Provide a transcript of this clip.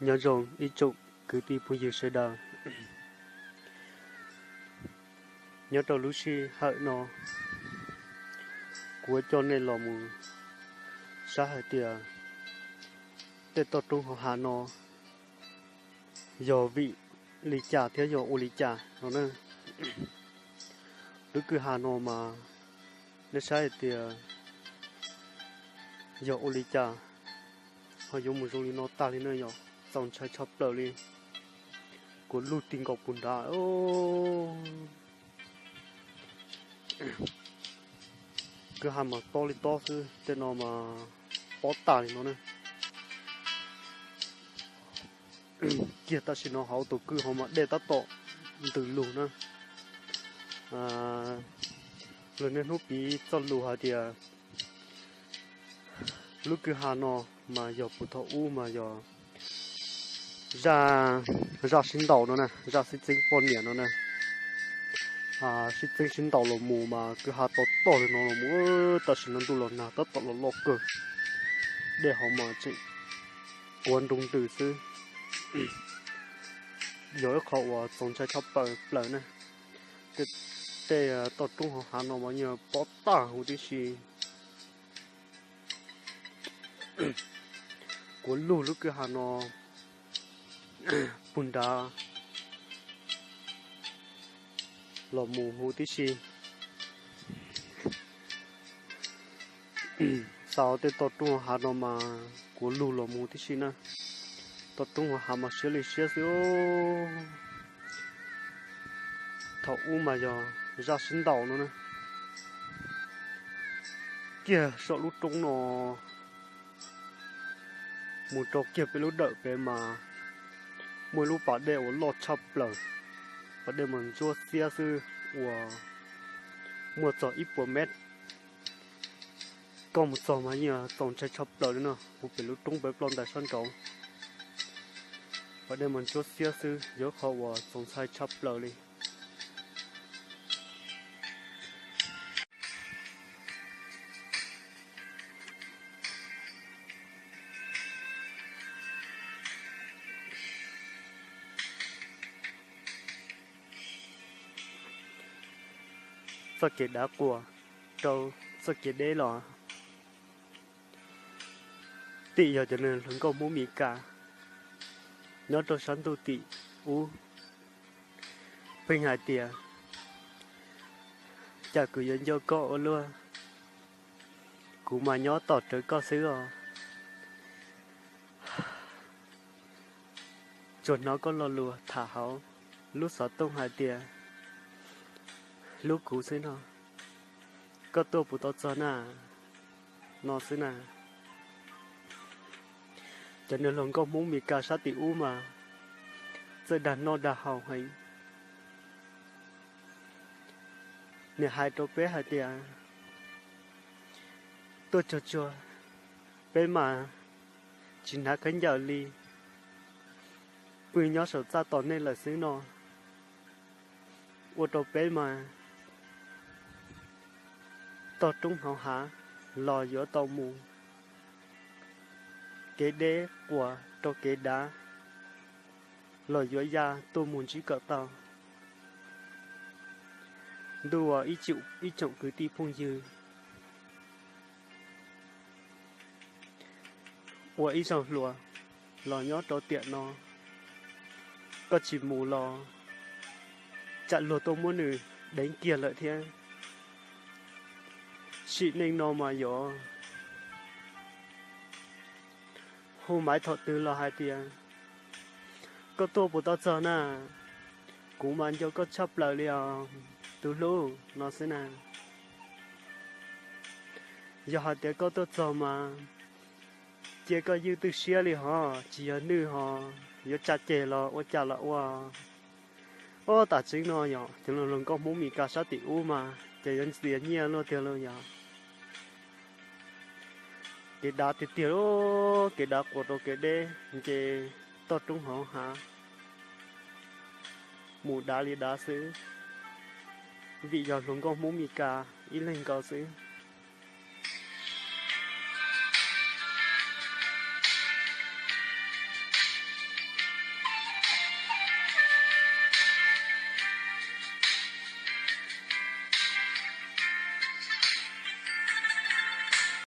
Nyob zoo ib tsoom kwv tij phooj ywg sawv daws, nyob rau lub sij hawm no kuv coj nej los mus saib hais tias tej toj roob hauv hav no yog vim li cas thiab yog ua li cas no na. Lub kwj ha no mas nej saib hais tias yog ua li cas ho yuav mus zoo li no tag li na yog txaus ntshai tshaj plaws li. Kuv lug ti nkaus puag nrad. Kwj ha mas tob li tob xwb, tej no mas pob tag li no na. Kiag tam sim no hauv tus kwj hauv mas dej tab tom ntws lug na. Lwm niaj hnub piv txoj lus hais tias lub kwj ha no mas yog puag thaum ub mas yog zaj, zaj sib ntaus no na, zaj sib txeeb poj niam no na. Sib txeeb sib ntaus los mus mas kwj ha to toj li no los mus, tam sim no ntuj los nag tab tom los loj kawg, dej hauv mas tseem kuav nroo ntws xwb. Yog ib qho uas txaus ntshai tshaj plaws na. Tej toj roob hauv hav no mas nyuag pob tag huv tib si. Kuv lug lub kwj ha no puag nrad los mus huv tib si. Xav tej toj roob hauv hav no mas kuv lug los mus tib si na. Toj roob hauv hav mas siab li siab xwb. Thaum ub mas yog zaj sib ntaus no na. Kiag saum lub roob no mus rau kiag peb lub dawm pem mas muaj ib lub pas dej uas loj tshaj plaws. Pas dej mas ntsuab xiab xwb uas muaj txog ib puas mev. Koj mus txog mas yeej txaus ntshai tshaj plaws li no, hu pem lub roob pem ploj ntais sab nraud. Pas dej mas ntsuab xiab xwb, yog qhov uas txaus ntshai tshaj plaws li. Txoj kev dav quas rau txoj kev deb los tim yog cov neeg hluas nkauj Hmoob Mes Kas nyob rau sab ntuj tim ub pheej hais tias, cas kuv yuav nco koj ua luaj, kuv mas nyob tom rawv koj xwb os. Tsuas hnov koj lo lus tham hauv lub xov tooj hais tias hlub kuv xwb no, koj tuaj puas tau txog na, no xwb na. Cov neeg hluas nkauj Hmoob Mes Kas sab tim ub mas txawj dag noj dag haus heev. Nws hais rau peb hais tias tuaj tsuag tsuag, peb mas tsis hnav khaub ncaws li, pw nyob saum txaj tos nej lawm xwb no. Ua rau peb mas toj roob hauv hav los yuav tau mus, kev deb quas rau kev dav los yuav ya tuaj mus ntsib kom tau. Ntuj ua ib tsoom kwv tij phooj ywg, ua ib zaug hluas los nyob rau tiam no, koj tsis mus los tsam luag tuaj muab nws deev kiag lawm thiab. Sim neej no mas yuav hu maiv thaum twg los hais tias koj tuaj puas tau txog na, kuv mas nco koj tshaj plaws li os tus hlub, no xwb na. Yog hais tias koj tuaj txog mas cia koj ywj twj siab li hos, tsis yog nwj hos yuav tsa ceg los ua cas los ua. Ob, tam tseeb no yog cov hluas nkauj Hmoob Mes Kas sab tim ub mas ces yuav ntxias nyiaj luaj tiag lauj yog. Kev dav tiag tiag, kev dav quas rau kev deb, nce toj roob hauv hav mus dav li dav xwb, vim yog hluas nkauj Hmoob Mes Kas ib leeg nkaus xwb.